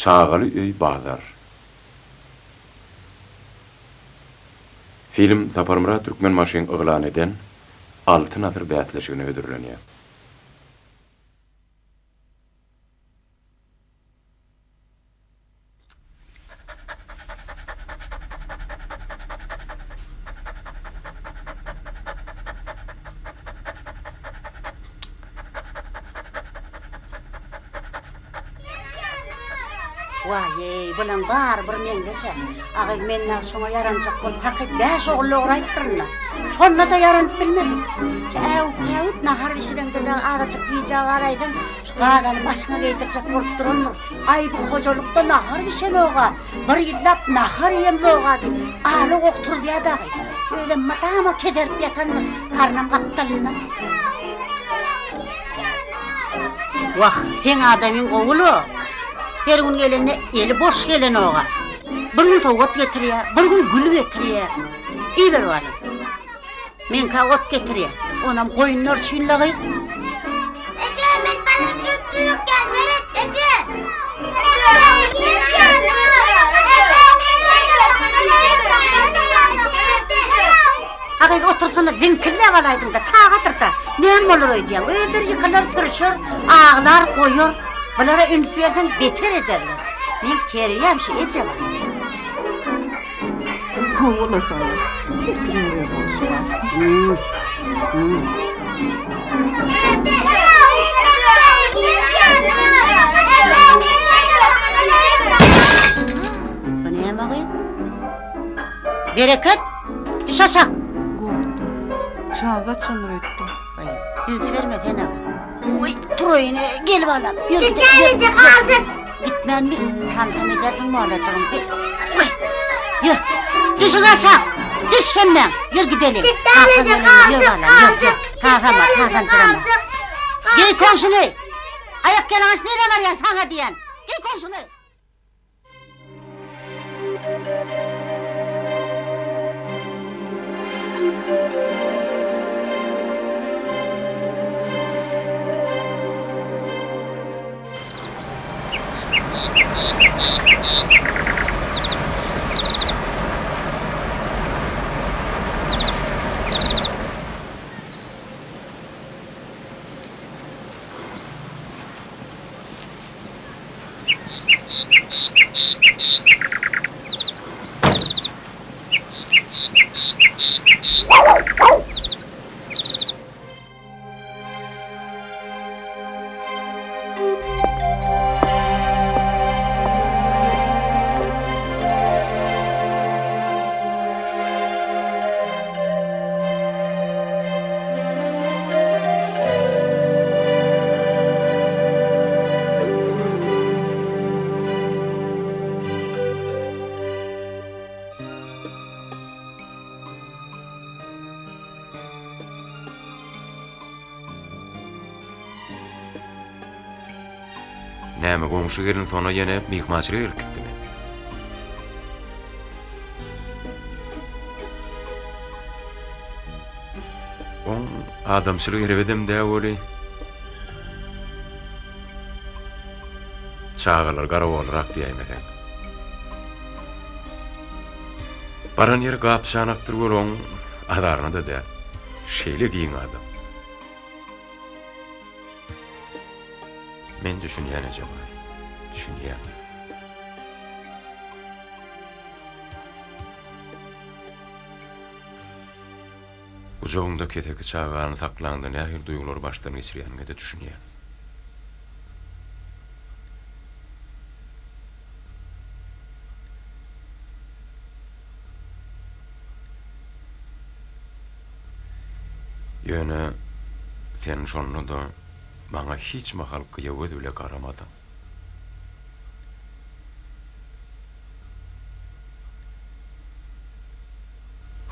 Çagaly öý bazar. Film Saparmyrat Türkmenbaşyň yglan eden Altyn asyr bäsleşigine hödürlenýär. Waý-eý, bulaň bary bir meňzeş-ä. Agyz, men dagy şoňa ýaranjak bolup hakyt bäş ogul doguraýypdyryn-da. Şonda-da ýaranyp bilmedim. Şu äwüp-säwüp nahar bişireňde dagy azajyk gijä galaýsaň, şu gazany başyňa geýdirjek bolup durandyr. Aý, bu hojalykda nahar bişenog-a, bir ýyllap nahar iýemzog-a diýip, ala-goh turuzýar dagy. Özem mydama keserip ýatandyr, garnam gapdalynda. Wah, seň adamyň gowy-la. Her gün gelende eli boş gelenog-a. Bir gün sowgat getirýär, bir gün gül getirýär. Iber balam. Meňkä ot getirýär. Onam goýunlar üçin-le gyz. Eje, men paraşýut sürükýän, seret, eje! A gyz, otursana, ziňkilläp alaýdyň-da, çagadyr-da. Näme bolar öýdýäň? Özleri ýykylar, sürüşer, aglar, goýar. Bulara üns berseň, beter ederler. Meň terbiýäm şu, eje bar. Hawa-la şonda. Her kimiň öz bolşy bar. Bu näme gyz? Bereket, düş aşak. Gorkdum. Çaga gaçandyr öýtdüm. Goý, üns bermesene. Oý, turaýyn, gel balam. Ýör, Gitýän eje, galjak. Gitmänmi? Tantam edersiň molajygym. Oý, ýör. Düşüň aşak. Düş hemmäň. Ýör gideliň. Gitýän eje, galjak, galjak. Tasama, tasanjyrama. Geý kowşuny. Aýak ýalaňaç nirä barýaň saňa diýýän. Geý kowşuny. Näme goňşy gelin Sona ýene myhmançylyga gelip gitdimi? Oň adamçylyk erbedem dä weli. Çagalar garagolrak diýäýmeseň. Baran ýeri gap-çanakdyr weli oň azaryna-da däl. Şeýle giň adam. Men düşünýän ejemaý, düşünýän. Gujagyňda keseki çagany saklaňda nähili duýgulary başdan geçirýäniňe-de düşünýän. Ýöne sen şonda-da maňa hiç mahal gyýa göz bile garamadyň.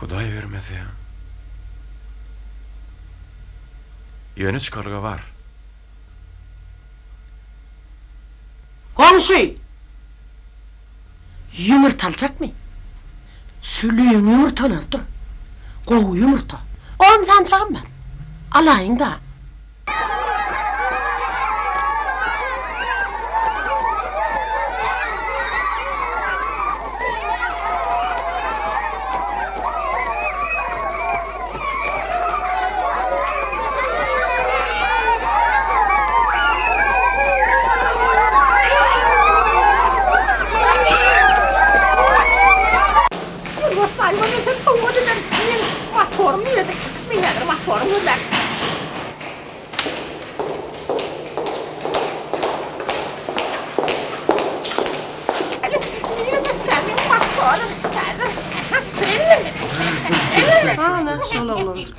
Hudaý bermese. Ýöne çykalga bar. Goňşy! Ýumurta aljakmy? Çüliň ýumurtalarydyr. Gowy ýumurta. On sanjagym bar. Alaýyň-da. ol oglanjyk.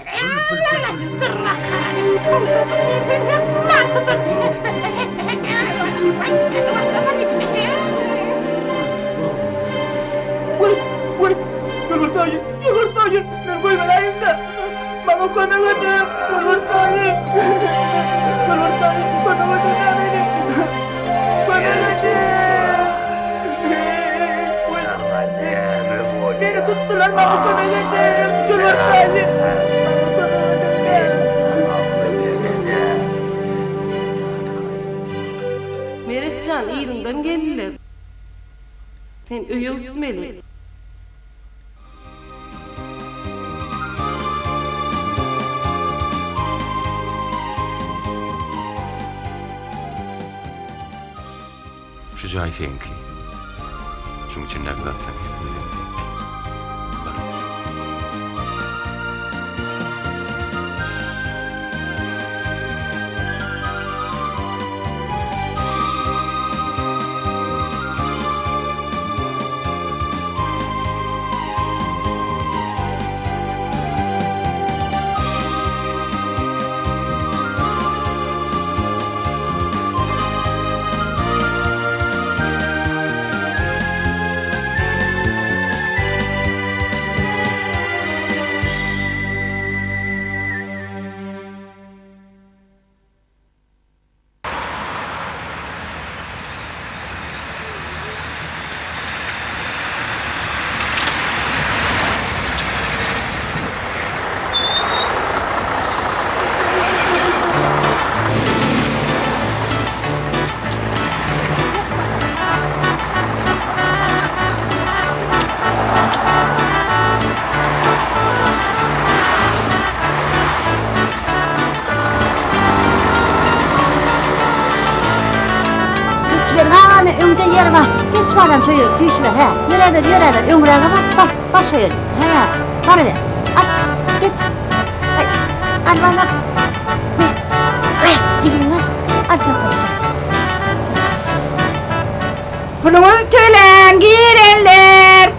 Weý, weý, Ýolbars daýy, Ýolbars daýy, meni goýberäýiň-dä! Maňa kömek ediň, Ýolbars daýy! Ýolbars daýy, kömek ediň-dä meni! Kömek ediň! Weý, meni tutdular, maňa kömek ediň, Ýolbars daýy! Maňa kömek ediň-dä! Meret jan, yzyňdan geldiler. Sen öýe gitmeli. Şu jaý seňki. Şuň içindäki zatlaryň hemmesem seňki. Bar. Geçiber, hany öňde ýer bar. Geç balam şo ýere, süýşüber, hä. Ýöräber, ýöräber, öňräge bar, bar, bar şo ýere. Hä, baryber. At, geç. Aý, al balam. Me, aý, jigiňi al. Al sen gaçjak. Puluňyzy töläň, girenler!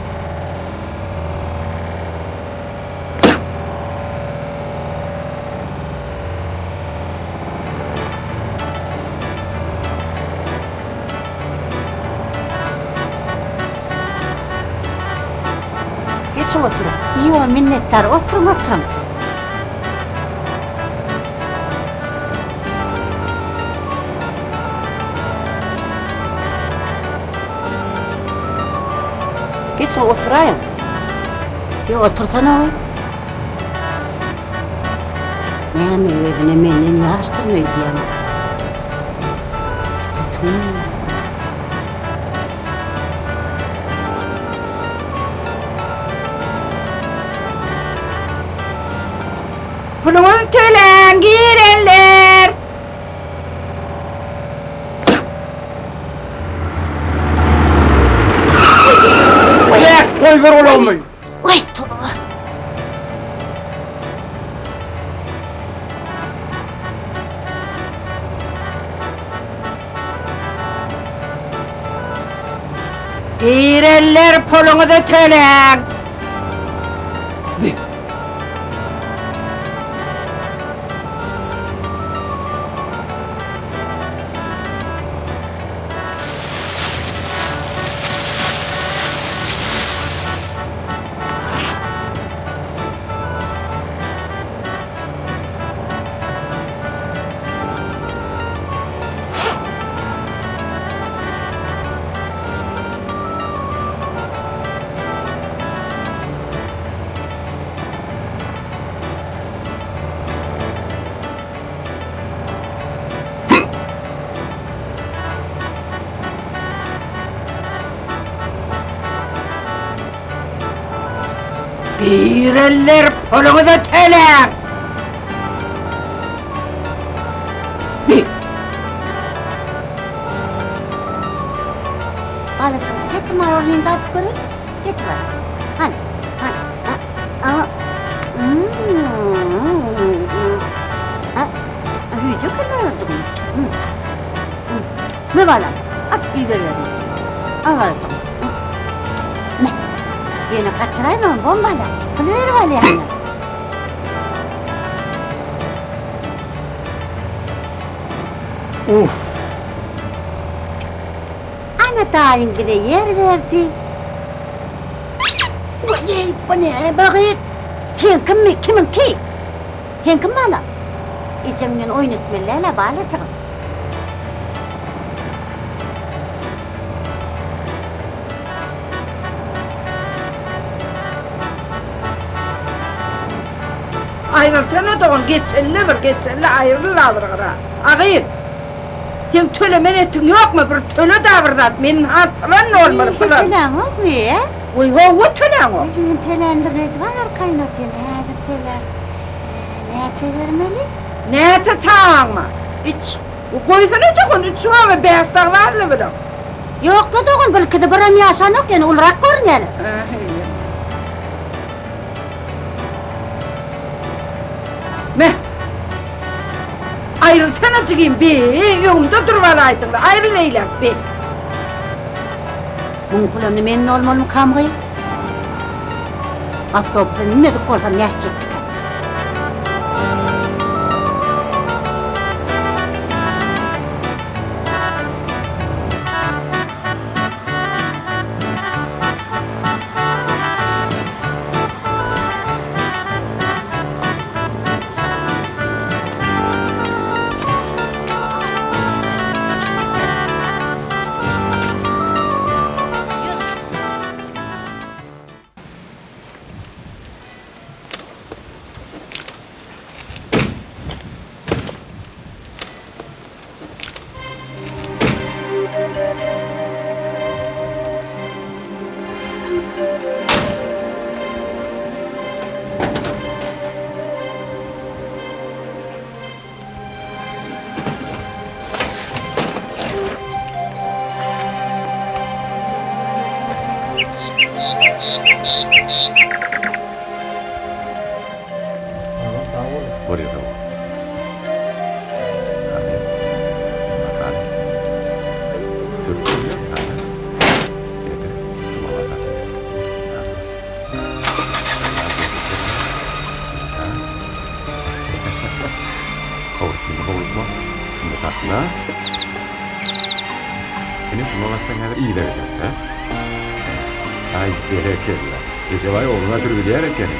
Geçiň oturyň. Ýok, minnetdar, oturyň, oturyň. Geçiň oturaýyň. Ýok, otursana goý. Näme özüne menden ýaşdyryn öýdýämi? Sypatyňam bolsa. Puluňyzy töläň, girenler! Bek, goýber ulagymy! Weý, toba! Girenler puluňyzy töläň! Girenler puluňyzy töläň! Balajygym, getir marojnyny dadyp göreýin. Getir bana. Hany, hany. A, a. Mm. A, hüýje kırmızı. Mm. Me balam, al iýibererin. Al balajygym. Me. Ýene gaçyraýma, bom bala. Puly berip alýanlar. Uff! Ana daýyň bize ýer berdi. Weý, bu näme gyz? Seňkimi, kimiňki? Seňkimi balam? Ejeň bilen oýun etmeli däl-ä, balajygym. Aýrylsana dogan, geçelle bir, geçelle, aýryl-la bir gyra. A gyz, seň tölemen etiň ýokmy, bir töle-dä bir zat, meniň han pylan bolmaly, pylan. Töläňokmy, ä? Goý, hawa, töläňok. Men töländirin öýdüp arkaýyn otyryn, häzir töläris. Näçe bermeli? Näçe çagaň bar? Üç. Goýsana dogan, üç çaga, bäş dagy barly bileň. Ýok-la dogan, gülküdi birem ýaşanok, ýöne ulurak görünýäler. Me! Aýrylsana jigim, be, öňümde durup alaýdyň-la, aýryl eýläk, be! Muň pulany men dolmalymykam gyz? Awtobusa münmedik bolsam nätjekdikäm? Bolýar sag bol. Hany. Bakalım. Sürtün. Hany. Ýene şu baba Howlukma, howlukma. Şunda sakla. Ine şuňa bassaň häzir yza gider, hä? Aý, berekella. Rejebaý ogluňa sürübilýär ekeni.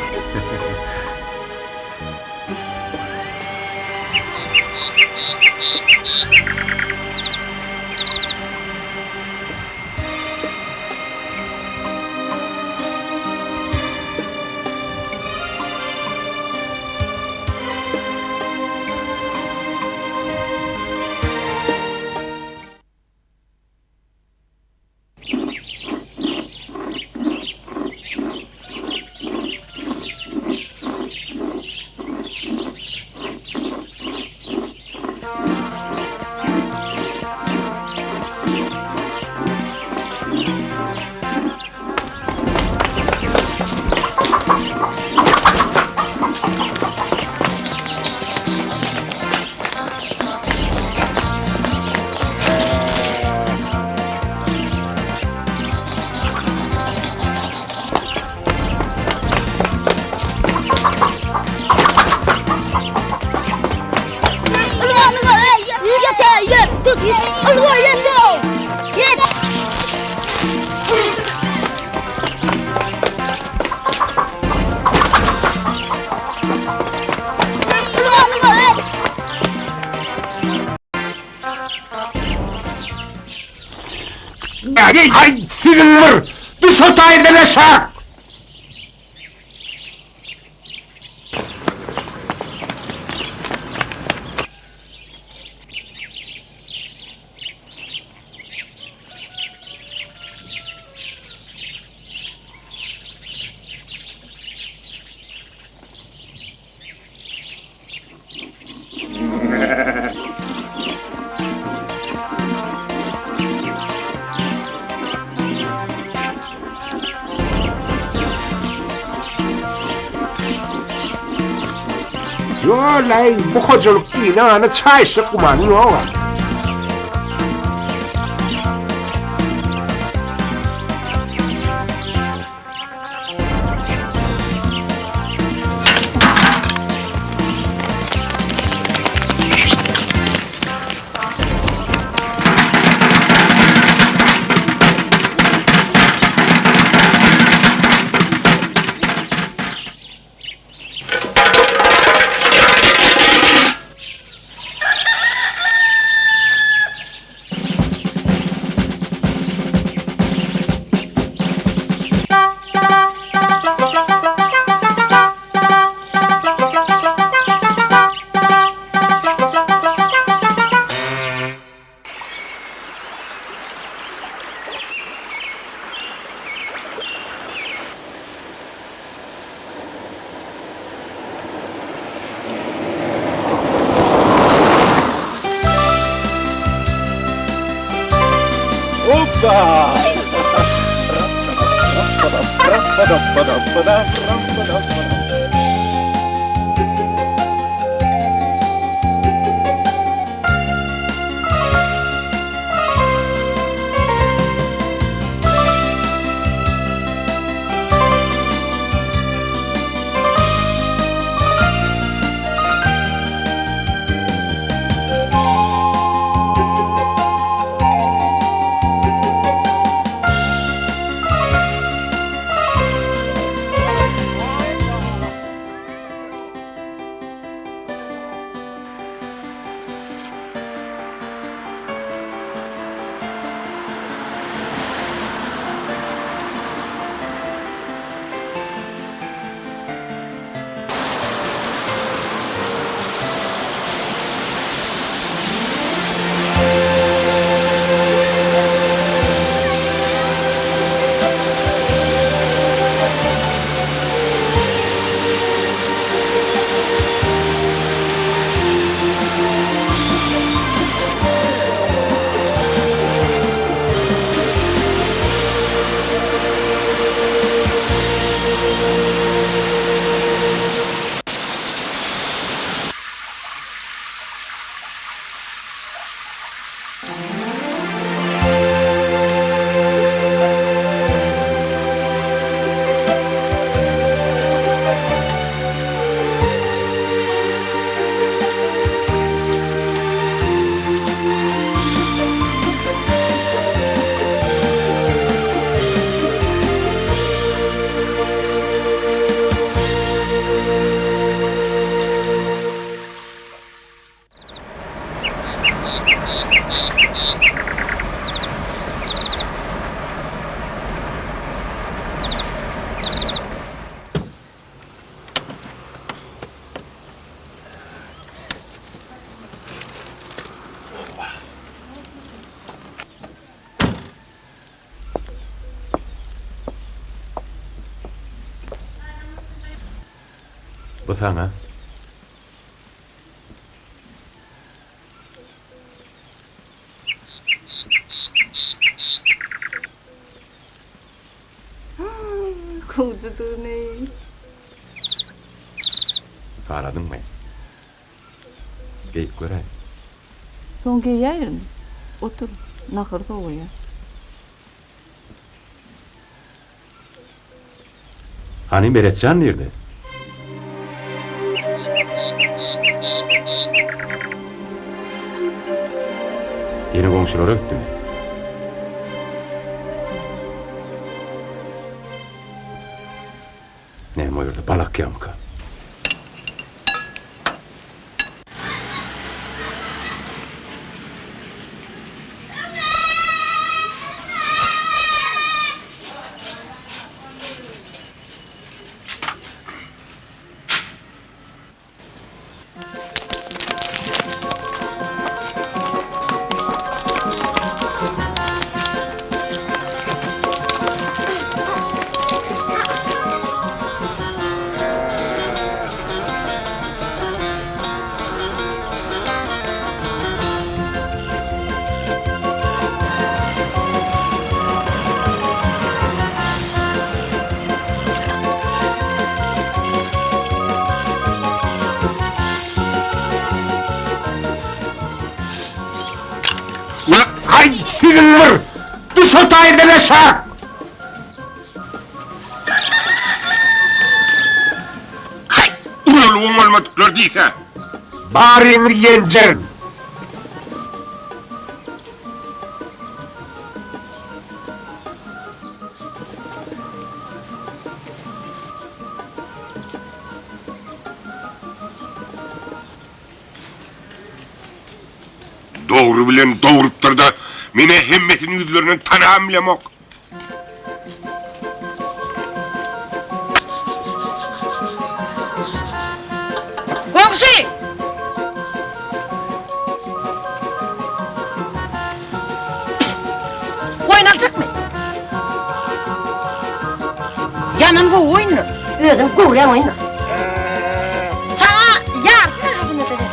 Aý, siziň bir düş o taýdan aşak! Ýo-laý, bu hojalyk binany çaýşyk gumany ýog-a. Bu saňa. Gowjudygyny. Haladyňmy? Geýip göräý. Soň geýäýerin. Otur, nahar sowaýar. Hany Meretjan nirde? Ýene goňşulara gitdimi? Näme o ýerde balak ýamyka? Aý siziň bir düş o taýdan aşak! Haý, ulalyp oňalmadyklar diýsä. Baryňy ýenjerin. Dogry bilen dogrupdyr-da, men-ä hemmesini ýüzlerinden tanabam bilemok. Goňşy! Goýun aljakmy? Ýaman gowy goýundyr. Özüň göwräň goýundyr. Saňa ýarty rahatyny-da berjek.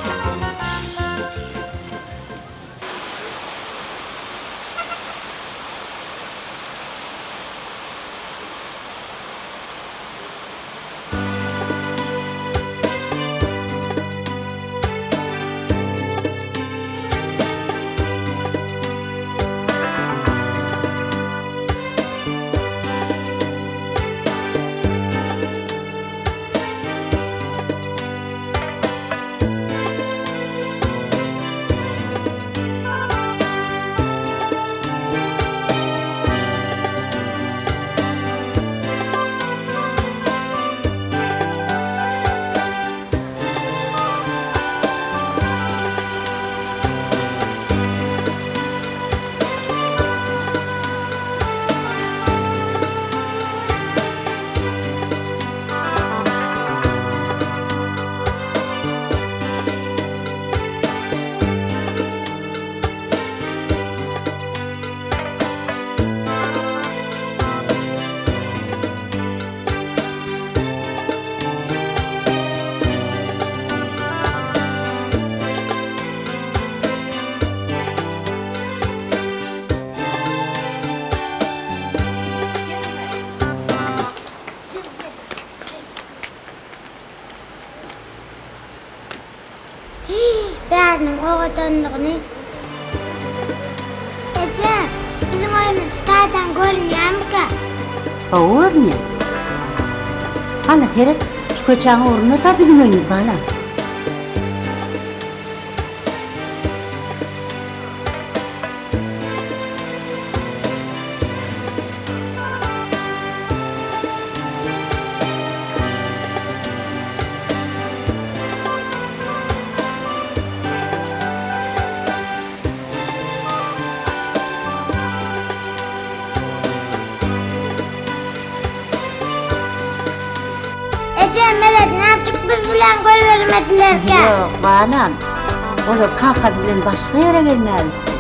owadanlygyny. Eje, biziň öýümiz şu taýdan görünýärmikä? Hawa, görünýär. Hana, seret, şu köçäň ugrunda-da biziň öýümiz, balam. Eje, Meret näçük biz bilen goýbermedilerkä? Ýok, balam. Olar kakasy bilen başga ýere gelmäge gitdi.